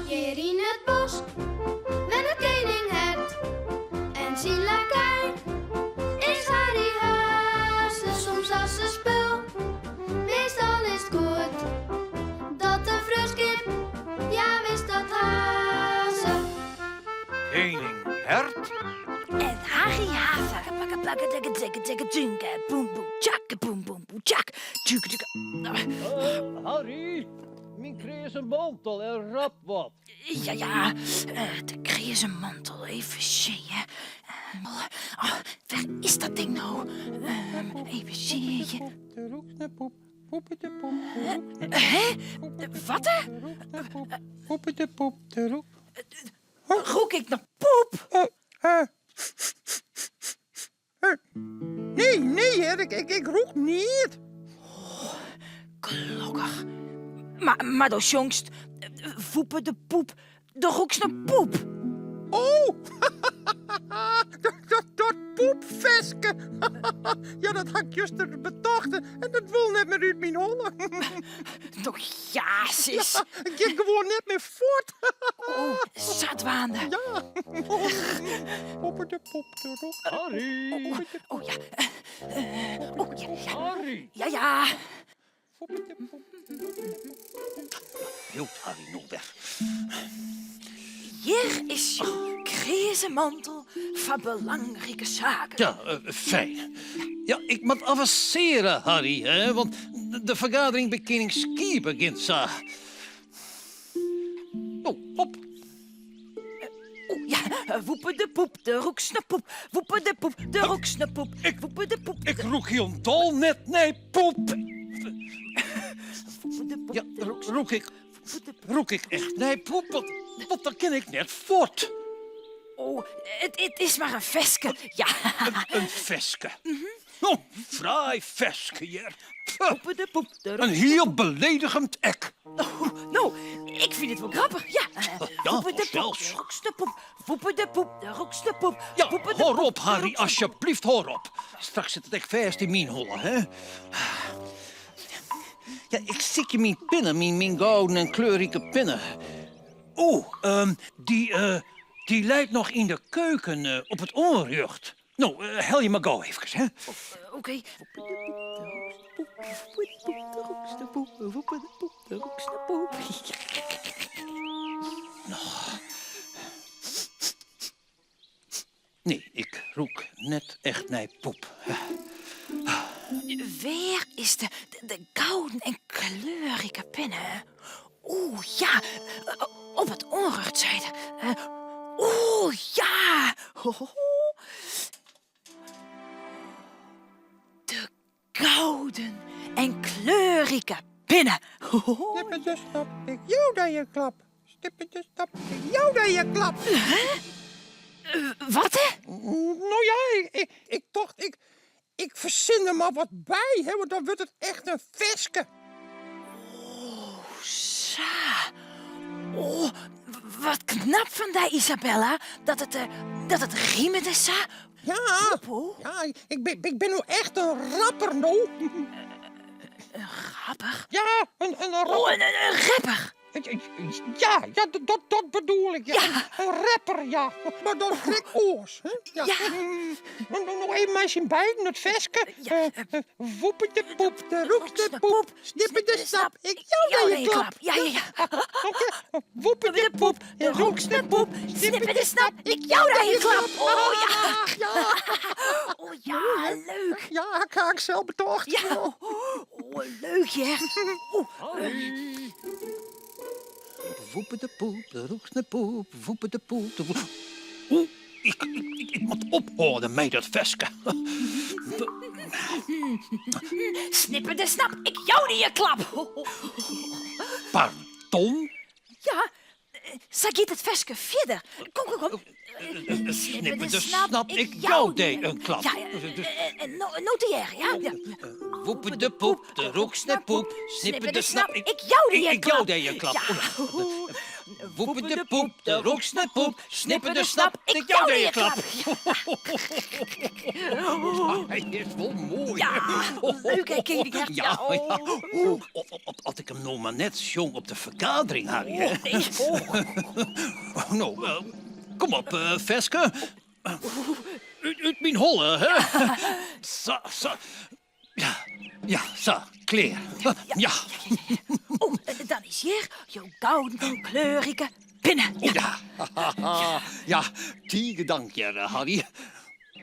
Hjir yn it bosk wennet kening Hert en syn lakei is Harry Haze. Soms as se spul, meastal is 't goed dat de freonskip, ja wis dat ha se. Kening Hert en Harry Haze. Harry, myn kreaze mantel en rap wat. Ja, ja, de kreaze mantel, even sjen, hear. Oh, wêr is dat ding no? Even sjen. Hè? Wat? Rûk ik nei poep? Nee, nee hear, ik rûk neat. Oh, gelokkich. Mar do sjongst Woepe de poep, do rûkst nei poep. Oh, dat poepferske. Ja, dat ha ik juster betocht en dat wol net mear út myn holle. No ja, sis. Ja, it giet gewoan net mear fuort. Oh, sadwaande. Ja. Poppe de poep de roek. Harry. Oh, oh ja. Oh ja, ja. Harry. Ja, ja. Bliuwt Harry no wer. Hjir is jo kreaze mantel foar belangrike saken. Ja, fijn. Ja, ik moat avansearje, Harry, hè, want de fergadering by kening Skiep begjint sa. No, hop. O ja, woepe de poep, de rûkst nei poep. Woepe de poep, de rûkst nei poep. Woepe de poep. Ik rûk hielendal net nei poep. Woepe de poep, Ja, de rûkst rûk ik, rûk ik echt nei poep, want dan kin ik net fuort. Oh, it is mar in ferske, ja. In ferske? Oh, fraai ferske hjir. Woepe de poep, de In hiel beledigjend ek. Oh, no, ik fyn it wol grappich, ja. Ja, Woepe de poep, fansels. de rûkst nei poep. Woepe de poep, de rûkst nei poep. Ja, Woepe de hâld poep, op, de Harry, rûkst nei poep. asjebleaft, hâld op. Straks sit it ek fêst yn myn holle, hè? Ja, ik sykje myn pinne, myn gouden en kleurrike pinne. O, dy, dy leit noch yn de keuken op it oanrjocht. No, helje mar gau efkes, hè. Oké. Nee, ik rûk net echt nei poep. Wêr is de, de gouden en kleurrike pinne? Oeh, ja, op it oanrjocht sei er. Oeh, ja! De gouden en kleurrike pinne. Snippe de snap, ik jou dy in klap. Snippe de snap, ik jou dy in klap. Wat hè? No ja, ik tocht, ik fersin der mar wat by, hè, want dan wurdt it echt in ferske. Oh, sa. Oh, wat knap fan dy, Isabella, dat it, eh, dat it rimet en sa. Ja, ja ik bin no echt in rapper no. In rapper? Ja, in rapper. Oh, in rapper. Ja, ja, dat bedoel ik. Ja. In rapper, ja. Mar dan krekt oars. Hè? Ja. Ja. No even mei syn beiden it ferske. Ja. Woepe de poep, de rûkst nei poep, snippe de snap, ik jou dy in klap. Ja, ja, ja. Woepe de poep, de rûkst nei poep, snippe de snap, ik jou dy in klap. Oh ja. Ja. Oh ja, leuk. Ja, ha ik sels betocht. Ja. Oh, leuk hear. Oh. Woepe de poep, de rûkst nei poep, woepe de poep, de Oeh, ik moat ophâlde mei dat ferske. Snippe de snap, ik jou dy in klap. Pardon? Ja, sa giet it ferske fierder. Kom, kom, kom. Snippe de snap, ik jou dy in klap. Ja, notearje, ja. ja. Woepe de poep, de roekst nei poep. Snippe de snap, ik jou dy in klap. Ik jou dy in klap. Ja. Woepe de poep, de roekst nei poep. Snippe de snap, ik jou dy in klap. Hy is wol moai. Ja, leuk hè, Kening Hert. Ja, ja. Oeh, As ik him no mar net sjong op de fergadering, Harry. Oh, nee. Oh. No, eh, kom op, eh, Feske. Ut, ut myn holle, hè? Sa, sa. Ja, ja, sa, klear. Ja. Oh, dan is hjir jo gouden kleurrike pinne. Oh, ja. Ja, tige dank, hear, Harry.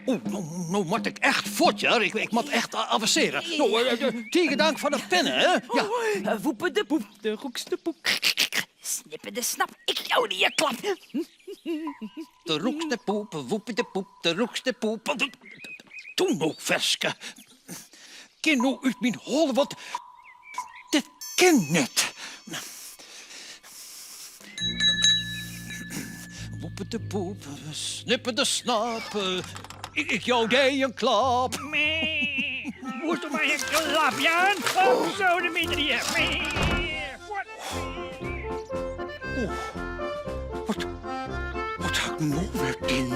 Oeh, no, no moat ik echt fuort, hear. Ik, ik moat echt avansearje. No, eh, eh, tige dank foar de pinne, hè. Ja. Eh, Woepe de poep, de roekst de poep. Snippe de snap, ik jou dy in klap. De roekst de poep, woepe de poep, de roekst de poep. Toe no, Feske. Kin no út myn holle, want dit kin net. Woepe de poep, snippe de snap, ik jou dy in klap. Moest my in klap jaan? Op sodemieterje. Fuort. Oeh, wat, wat ha ik no wer dien?